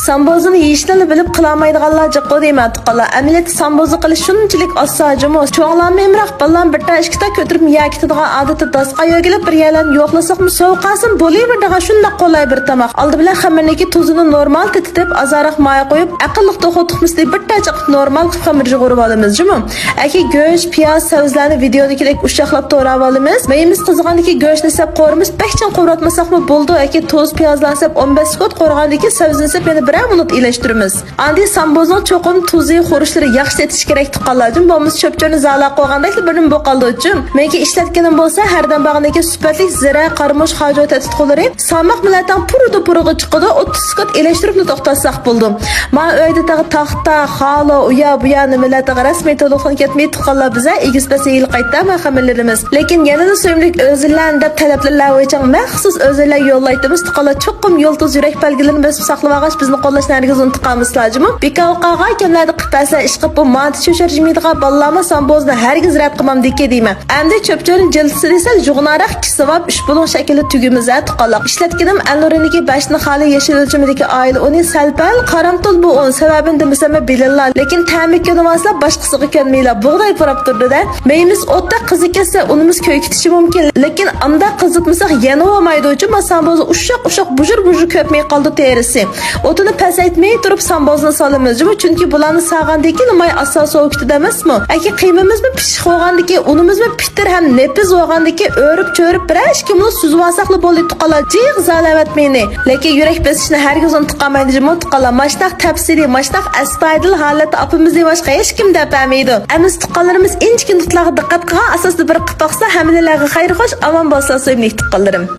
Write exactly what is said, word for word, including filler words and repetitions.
سامبوزىنى يېيىشنىلا بىلىپ قىلالمايدىغانلار جىققۇ دەيمەن تۇغقانلار. ئەمەلىيەتتە سامبوزا قىلىش شۇنچىلىك ئاسان جۇمۇ. چوڭلارمۇ ئەمراق، بالىلارمۇ بىر تال ئىككى تال كۆتۈرۈپ يەگە كېتىدىغان ئادىتى داسقا يۆگىلىپ بىر يەرلەرنى يوقلىساقمۇ سوۋغاسىمۇ بولۇۋېرىدىغان شۇنداق قولاي بىر تاماق. ئالدى بىلەن خېمىرنىڭكى تۇزىنى نورمال تېتىتىپ، ئازراق ماي قويۇپ، ئەقىللىق توخۇ تۇخمىسىنى بىر تال چاققا نورمال قىلىپ خېمىرغا ئۇرۇۋالىمىز جۇمۇ. ئەكى گۆش، پىياز، سەۋزىلەرنى ۋىدېئودىكىدەك ئۇششاقلاپ توراۋالىمىز. مېيىمىز قىزىغاندىكى گۆشنى سەپ قورۇمىز بەك چىڭ قورۇۋاتمىساقمۇ بولىدۇ. ئەكى تۇز، پىيازلارنى سەپ ئون بەش سېكۇنت قورۇغاندىكى سەۋزىنى سەپ يەنە بىرەر مىنۇت ئىلەشتۈرىمىز. ئاندىن سامبوزنىڭ چوقۇم تۇزى، خۇرۇچلىرى ياخشى تېتىشى كېرەك تۇغقانلار جۇمۇ. بولمىسا چۆپ-چۆرنى زالا قويغاندەكلا بىرنېمە بولۇپ قالىدۇ جۇمۇ. مېنىڭكى ئىشلەتكىنىم بولسا ھەردەم بارغاندىكى سۈپەتلىك زىرە، قارىمۇچ، خاجۇ تېتىتقۇلىرى. ساماق مىللەتنىڭ پۇرىدا پۇرىغا چىقىدۇ، ئوتتۇز سېكۇنت ئېلەشتۈرۈپلا توختاتساق بولىدۇ. ما ئۆيدە تېخى تاختا، خالو، ئۇيا بۇيا نېمىلەر تېخى رەسمىي تولۇقلىنىپ كەتمەي تۇغقانلار بىزە ئېگىز پەس يېيىلىپ قايتا ما خېمىرلىرىمىز. لېكىن يەنىلا سۆيۈملۈك ئۆزۈللەن دەپ تەلەپلەرلەر بويىچە مەخسۇس ئۆزۈللەر يوللايتتىمىز تۇغقانلار. چوقۇم يۇلتۇز يۈرەك بەلگىلىرىنى بېسىپ ساقلىۋالغاچ بىزنى قوللاشنى ھەرگىز ئۇنتۇپ قالمىسىلار جۇمۇ. بىكار قالغان كۈنلەردە قىلىپ بەرسە ئىشقىپ بۇ مانتا چۆچۈر جىمىيدىغان بالىلارمۇ سامبوزنى ھەرگىز رەت قىلمامدىكى دەيمەن. ئەمدى چۆپ-چۆرنى جىلدىسىنى سەل يۇغىناراق كېسىۋاپ، ئۈچ بۇلۇڭ شەكىلدە تۈگىمىز ھە تۇغقانلار. ئىشلەتكىنىم ئەلنۇرىنىڭكى بەش نىخالى يېشىل ئۆلچىمىدىكى ئائىلە ئۇنى. سەل-پەل قارامتۇل بۇ ئۇن، سەۋەبىنى دېمىسەممۇ بىلىڭلار. لېكىن تەمى كۆنۈۋالسا باشقىسىغا كۆنمەيلا بۇغداي پۇراپ تۇرىدۇ-دە. مېيىمىز ئوتتا قىزىپ كەتسە ئۇنىمىز كۆيۈپ كېتىشى مۇمكىن. لېكىن ئانداق قىزىتمىساق يەنە بولمايدۇ. چۈنكى سامبوزا ئۇششاق-ئۇششاق، بۇژۇر-بۇژۇر كۆپمەي قالىدۇ تېرىسى. ئوتىنى پەسەيتمەي تۇرۇپ سامبوزنى سالىمىز جۇمۇ، چۈنكى بۇلارنى سالغاندىن كېيىن ماي ئاستا سوۋۇپ كېتىدۇ ئەمەسمۇ؟ ئەكى قىيمىمىزمۇ پىششىق بولغاندىن كېيىن، ئۇنىمىزمۇ پىتىر ھەم نېپىز بولغاندىن كېيىن ئۆرۈپ-چۆرۈپ بىرەر ئىككى مىنۇت سۈزۈۋالساقلا بولدى تۇغقانلار، جىق زالەۋەت مېنى. لېكىن يۈرەك بېسىشنى ھەرگىز ئۇنتۇپ قالمايدۇ جۇمۇ تۇغقانلار، ماشۇنداق تەپسىلىي، ماشۇنداق ئەستايىدىل ھالەتتە ئاپىمىزدىن باشقا ھېچكىم دەپ بەرمەيدۇ. ئەمىسە تۇغقانلىرىمىز ئىنچىكە نۇقتىلارغا دىققەت قىلغان ئاساستا بىر قىلىپ باقسا ھەممىلەرگە خەير خوش، ئامان بولسا سۆيۈملۈك تۇغقانلىرىم.